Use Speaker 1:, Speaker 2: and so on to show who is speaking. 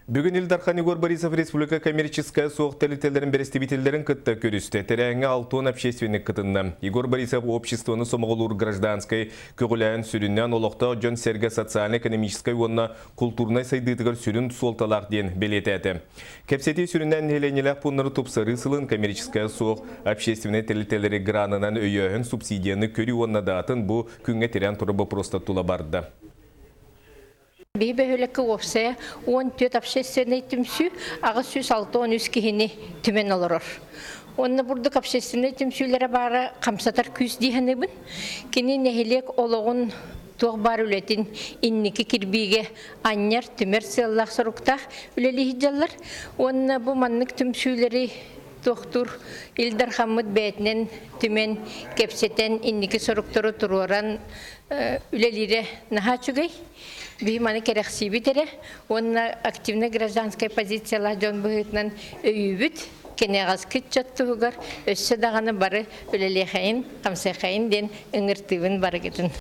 Speaker 1: Бүгүн Ил Дархан Егор Борисов республика коммерческай суох тэрилтэлэрин бэрэстэбиитэллэрин кытта көрүстэ. Тэрээһиҥҥэ алтыан общественник кытынна. Егор Борисов обществоны сомоҕолуур гражданскай көҕүлээһин сүрүннээн олохтоох дьон-сэргэ социально-экономическай уонна култуурунай сайдыытыгар сүрүн суолталаах диэн бэлиэтээтэ. Кэпсэтии сүрүннээн нэһилиэнньэлээх пууннары тупсарыы сылын коммерческай суох общественнай тэрилтэлэри гранынан өйөөһүн, субсидияны көрүү уонна да атын бу күҥҥэ тирээн турар боппуруостар тула барда.
Speaker 2: Биһи бөһүөлэккэ уопсайа 14 общественнай түмсүү 863 киһини түмэн олорор. Уонна бурдук общественнай түмсүүлэрэ баара хамсатар күүс дии саныыбын. Кини нэһилиэк олоҕун туох баар үлэтин инники кирбиигэ анньар, түмэр сыаллаах соруктаах үлэлии сылдьаллар. Уонна бу маннык түмсүүлэри туохтуур Ил Дархаммыт бэйэтинэн түмэн, кэпсэтэн, инники соруктары туруоран үлэлиирэ наһаа үчүгэй. Биһи маны кэрэхсиибит эрэ уонна активнай гражданскай позициялаах дьон быһыытынан өйүүбүт. Кэнэҕэски ыччат туһугар өссө даҕаны бары үлэлиэхэйин, хамсыахайын диэн ыҥыртыыбын барыгытын.